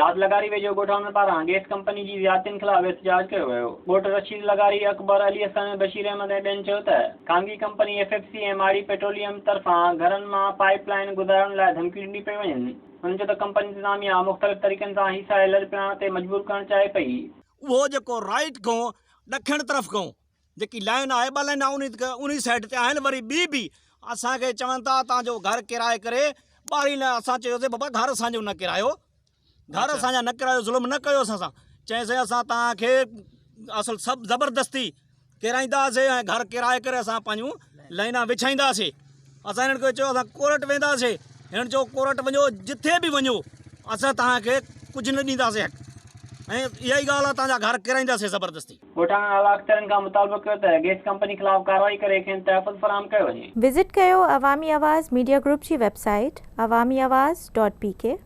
داد لغاري ويجهو ڳوٺاڻن پاران گئس ڪمپني جي زيادتين خلاف احتجاج ڪيو ويو. ڳوٺ رشيد لغاري، اڪبر، علي حسن، بشير احمد ۽ ٻين چيو ته خانگي company F F C ۽ Mari petroleum طرفان گهرن مان پائيپ لائين گذارڻ لاء ڌمڪيون ڏنيون پيون وڃن. هنن چيو ته ڪمپني انتظاميا مختلف طريقن سان هيسائي لڏپلاڻ تي مجبور ڪرڻ چاهي پئي. اهو جيڪو رائيٽ کان ڏکڻ طرف کان جيڪي لائين آهي ٻه لائينون انهي سائيڊ تي آهن وري ٻي به اسان کي چون ٿا تان جو گهر ڪيرائي ڪري ٻارهين لاء اسان چيوسي بابا گهر اسان جو نه ڪيرايو گهر اسان جا نه ڪيرايو ظلم نه ڪيو اسان سان چيسي اسان تان کي اصل سڀ زبردستي ڪيرائينداسي ۽ گهر ڪيرائي ڪري اسان پنهنجون لائينا وڇائينداسي اسان هنن کي چيو اسان ڪورٽ وينداسي هنن چيو ڪورٽ وڃو جٿي به وڃو اسان تان کي ڪجهه نه ڏينداسي حق ۽ اها ئي ڳالهه آهي تان جا گهر ڪيرائينداسي زبردستي. ڳوٺاڻن اعليٰ اختيارين کان مطالبو ڪيو ته گئس ڪمپني خلاف ڪارروائي ڪري کين تحفظ فراهم ڪيو وڃي. وزٽ ڪيو عوامي آواز ميڊيا گروپ جي website Awami Awaz dot P K.